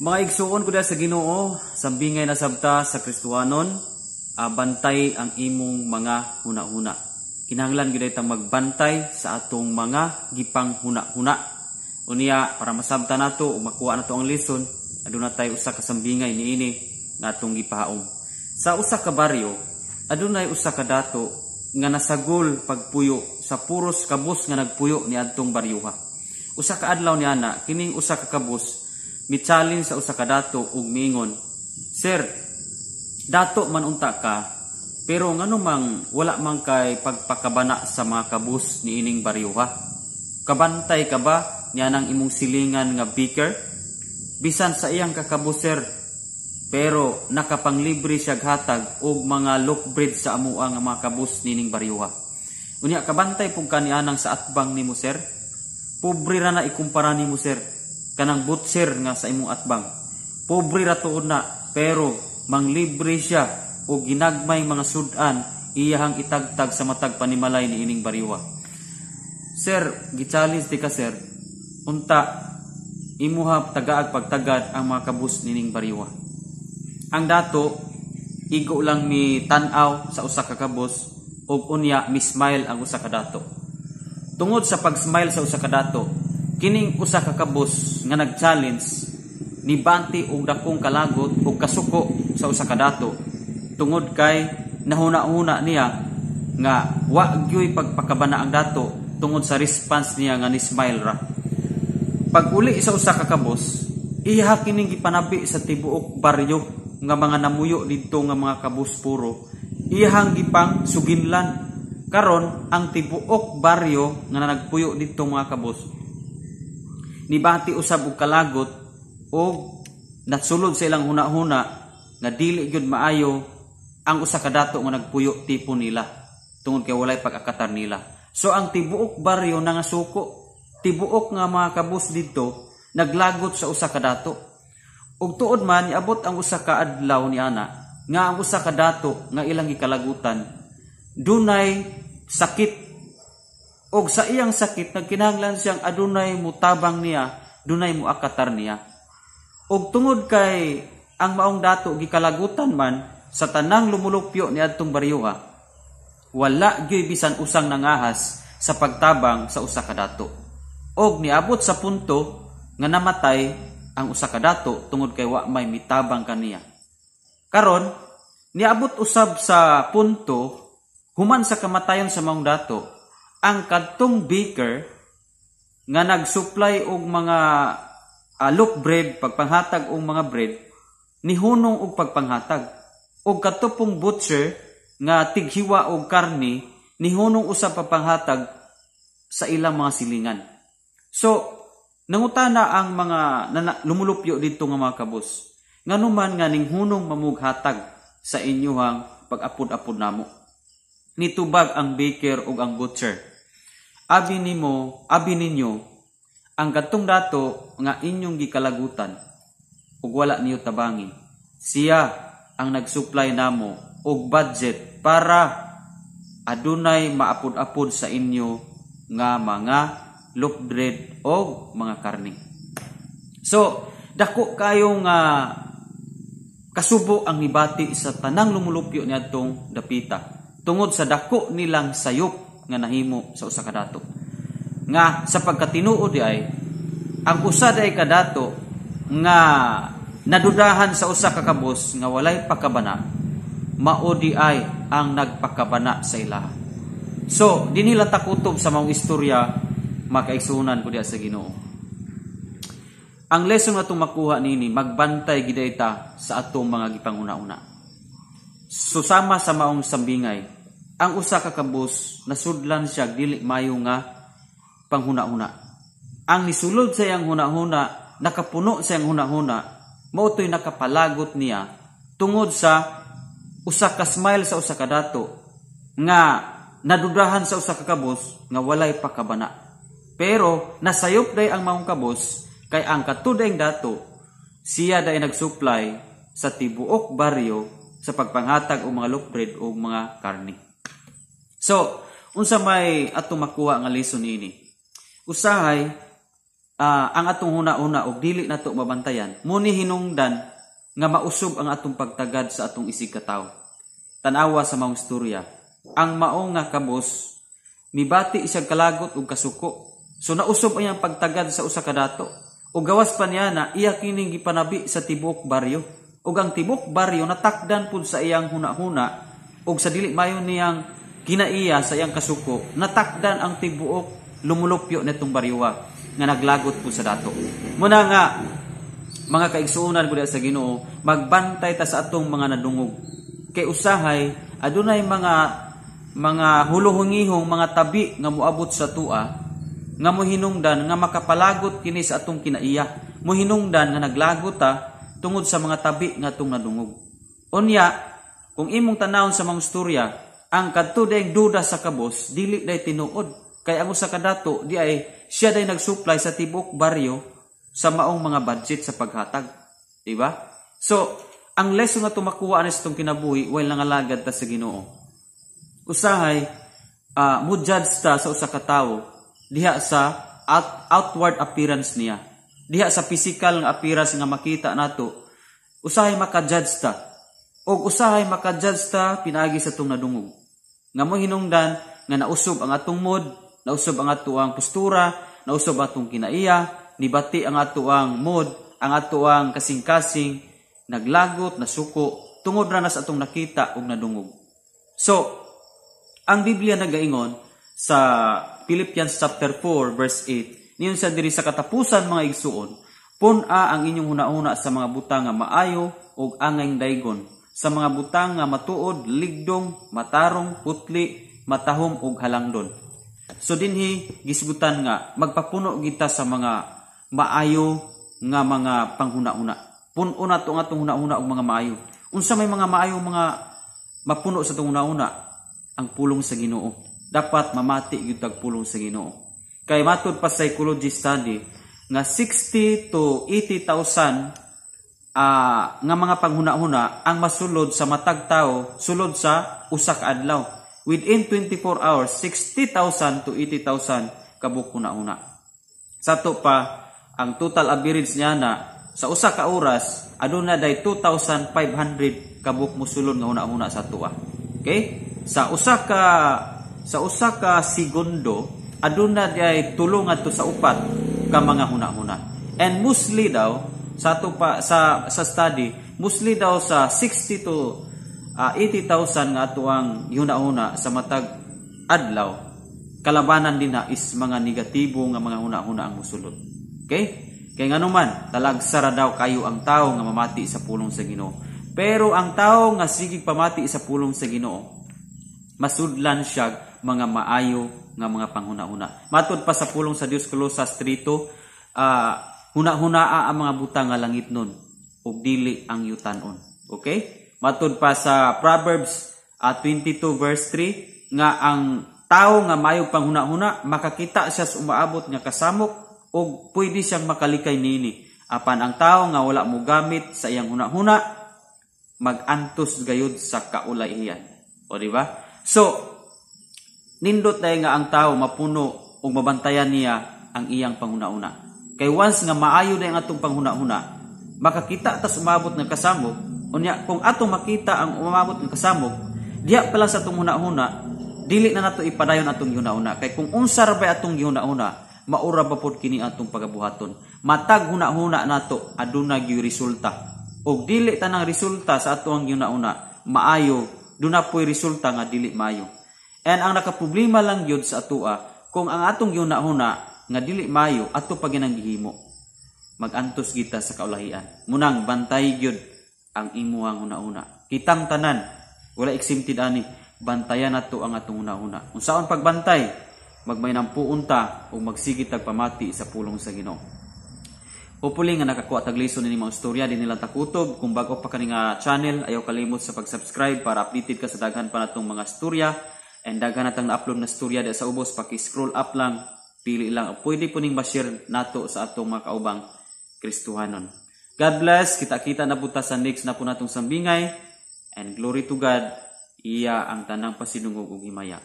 Mga igsuon ko diha sa Ginoo, sambingay na sabta sa Kristohanon, bantay ang imong mga huna-huna. Kinahanglan gyud tang magbantay sa atong mga gipanghuna-huna. Unya, para masabta nato ug makuha nato ang lesson, aduna tay usa ka sambingay niini nga atong gipahaom. Sa usa ka baryo, adunay usa ka dato nga nasagol pagpuyo sa puros kabus nga nagpuyo niadtong baryuha. Usa ka adlaw niana, kining usa ka kabus mi-challenge sa usa ka dato ug miingon, "Sir, dato man unta ka, pero ngano mang wala man kay pagpakabana sa mga kabus niining baryuha? Kabantay ka ba nianang imong silingan nga baker? Bisan sa iyang kakabus, sir, pero nakapanglibre siya hatag og mga loaf bread sa amua nga mga kabus nining baryuha. Unya, kabantay pug ka nianang sa atbang nimo, sir? Pobre ra na ikumpara nimo, sir, kanang butcher nga sa imong atbang. Pobre ra tuod na, pero manglibre siya og ginagmay mga sudan iyahang itagtag sa matag panimalay niining baryuha. Sir, gi-challenge di ka, sir. Unta imuha tagaag pagtagad ang mga kabus nining baryuha." Ang dato igo lang mi tan-aw sa usa ka kabus ug unya mi smile ang usa ka dato. Tungod sa pag-smile sa usa ka dato, kining usa ka kabus nga nag-challenge nibanti og dakong kalagot ug kasuko sa usa ka dato, tungod kay nahuna-huna niya nga wa gyoy pagpakabana ang dato tungod sa response niya nga ni smile ra. Pag uli sa usa ka kabus, iha kining gipanabi sa tibuok baryo nga mga namuyo didto nga mga kabus puro iyahang gipang suginlan. Karon, ang tibuok baryo nga nagpuyo didto mga kabus nibati usab og kalagot og nasulod sa ilang huna-huna nga dili gyud maayo ang usa ka dato nga nagpuyo tipo nila tungod kay walay pag-akatar nila. So ang tibuok baryo nangasuko, tibuok nga mga kabus didto naglagot sa usa ka dato. Ug tuod man, niabot ang usa ka adlaw ni ana nga ang usa ka dato nga ilang gikalagutan dunay sakit, og sa iyang sakit nagkinahanglan siyang adunay mutabang niya, dunay muakatar niya. Og tungod kay ang maong dato gikalagutan man sa tanang lumulupyo niadtong baryuha, wala gyoy bisan usang nangahas sa pagtabang sa usa ka dato. Og niabot sa punto nga namatay ang usa ka dato tungod kay wa may mitabang kaniya. Karon, niabot usab sa punto human sa kamatayon sa maong dato, ang kadtong baker nga nag-supply og mga loaf bread, pagpanghatag og mga bread, nihunong og pagpanghatag. Og kadto pong butcher nga tighiwa og karni, nihunong usab pagpanghatag sa ilang mga silingan. So, nangutana ang mga lumulupyo didto nga mga kabus, "Ngano man nga ninghunong mamughatag sa inyuhang pag-apod-apod namo?" Nitubag ang baker ug ang butcher, "Abi nimo, abi ninyo, ang kadtong dato nga inyong gikalagutan ug wala niyo tabangi, siya ang nag-supply namo og budget para adunay maapod-apod sa inyo nga mga loaf bread o mga karne." So, dako kayo nga kasubo ang nibati sa tanang lumulupyo niadtong dapita tungod sa dako nilang sayop nga nahimo sa usa ka dato. Nga sa pagkatinuod di ay ang usa day ka dato nga nadudahan sa usa ka kabus nga walay pakabana, mao di ay ang nagpakabana sa ilaha. So, dinhi lang takutob sa maong istorya, makaigsuonan ko diha sa Ginoo. Ang lesson nga atong makuha nini, magbantay gid ta sa atong mga gipanguna-una. Susama sa maong sambingay, ang usa ka kabus nasudlan siya dili mayo nga panghuna-huna. Ang nisulod sa iyang huna-huna, nakapuno sa iyang huna-huna, mao to'y nakapalagot niya tungod sa usa ka smile sa usa ka dato nga nadudahan sa usa ka kabus nga walay pakabana. Pero nasayop day ang maong kabus kay ang katudayng dato siya day nagsupply sa tibuok baryo sa pagpanghatag og mga loaf bread o mga karne. So, unsa may atong makuha nga lesson niini? Usahay ang atong huna-huna og dili nato mabantayan, mao ni hinungdan nga mausob ang atong pagtagad sa atong isig katawo. Tan-awa sa maong istorya. Ang mao nga kabos mibati siya kalagot ug kasuko. So nausob ang iyang pagtagad sa usa ka dato. Ug gawas pa niya na iya kining gipanabi sa tibuok baryo. Ug ang tibuok baryo natakdan pud sa iyang huna-huna ug sa dili mayo niyang kinaiya sa iyang kasuko, natakdan ang tibuok lumulupyo nitong baryowa nga naglagot pud sa dato. Muna nga mga kaigsuonan ko sa Ginoo, magbantay ta sa atong mga nadungog. Kay usahay adunay mga hulohungihong mga tabi nga moabot sa tua nga mohinungdan nga makapalagot kini sa atong kinaiya, mohinungdan nga naglagot ta tungod sa mga tabi nga atong nadungog. Unya, kung imong tanawon sa mga istorya, ang kadto dayng duda sa kabos dili day tinuod, kay ang usa ka dato di ay siya day nagsupply sa tibuok baryo sa maong mga budget sa paghatag, di ba? So ang lesson nga tumakuha ani sa itong kinabuhi while nangalagad ta sa Ginoo, usahay mo judge ta sa usa ka tawo diha sa outward appearance niya, diha sa physical nga appearance nga makita nato. Usahay maka-judge ta, og usahay maka-judge ta pinaagi sa atong nadungog nga mo hinungdan nga nausob ang atong mood, nausob ang atoang postura, nausob atong kinaiya, nibati ang atoang mood, ang atoang kasing-kasing, naglagot, nasuko tungod ra na sa atong nakita ug nadungog. So ang Biblia nagaingon sa Philippians chapter 4 verse 8, niyon sa diri sa katapusan, mga igsuon, pun-a ang inyong hunahuna sa mga butang nga maayo ug angayng daygon, sa mga butang nga matuod, ligdong, matarong, putli, matahom ug halangdon. So dinhi gisgutan nga magpapuno kita sa mga maayo nga mga panghuna-huna. Puno na to ang atong huna-huna og mga maayo. Unsa may mga maayo mga mapuno sa atong huna-huna? Ang pulong sa Ginoo. Dapat mamati gyud tag pulong sa Ginoo. Kay matud pa psychology study nga 60 to 80,000 nga mga panghuna-huna ang masulod sa matag tawo sulod sa usa ka adlaw. Within 24 hours, 60,000 to 80,000 kabuk huna-huna. Sa to pa, ang total average niya na sa usa ka oras aduna day 2,500 kabuk mosulod nga huna-huna sa tuwa. Okay? Sa usa ka segundo aduna day tulo ngadto sa upat ka mga huna-huna. And mostly daw sa ato pa sa study, mostly daw sa 60 to 80,000 nga ato ang huna-huna sa matag adlaw, kalabanan din na is mga negatibo nga mga huna-huna ang musulod. Okay? Kay ngano man, talagsara daw kayo ang tao nga mamati sa pulong sa Ginoo. Pero ang tao nga sigig pamati sa pulong sa Ginoo, masudlan siya mga maayo nga mga panghuna-huna. Matud pa sa pulong sa Dios, Colosas 3:2, huna-hunaa ang mga butang nga langit nun ug dili ang yutanon. Okay? Matud pa sa Proverbs 22 verse 3 nga ang tao nga mayog panghuna-huna makakita siya sa umaabot nga kasamok ug pwede siyang makalikay niini. Apan ang tao nga wala mo gamit sa iyang huna-huna magantos gayud sa kaulahian. O, di ba? So nindot dahil nga ang tao mapuno ug mabantayan niya ang iyang panghuna-huna. Kay once nga maayo na ang atong panghuna-huna, makakita tas umabot nga kasamok, unya kung atong makita ang umabot nga kasamok, diha pa lang sa atong huna-huna, dili na nato ipadayon atong gihuna-huna. Kay kung unsa ra bay atong gihuna-huna, maura ba pod kini atong pagabuhaton. Matag huna-huna nato aduna gyud resulta. Og dili tanang resulta sa ato ang gihuna-huna maayo, duna po'y resulta nga dili maayo. And ang nakaproblema lang gyud sa atoa, kung ang atong gihuna-huna nga dili maayo, ato pa ginang gihimo. Magantos kita sa kaulahian. Munang bantay gyud ang imuhang huna-huna. Kitang tanan, wala exempted ani, bantayan nato ang atong huna-huna. Unsaon pagbantay? Magmaynampuon ta o magsige tag pamati sa pulong sa Ginoo. Hopefully nga nakakuha tag lesson ini mga istorya din nilang takutob. Kung bago pa kani nga channel, ayaw kalimot sa pag-subscribe para updated ka sa daghan pa natong mga istorya. And daghan natang na-upload na istorya di sa ubos, paki-scroll up lang, pili lang. Pwede po ning ma-share nato sa atong mga kaubang Kristohanon. God bless. Kita-kita na po ta sa next na po natong sambingay. And glory to God. Iya ang tanang pasinungog ug himaya.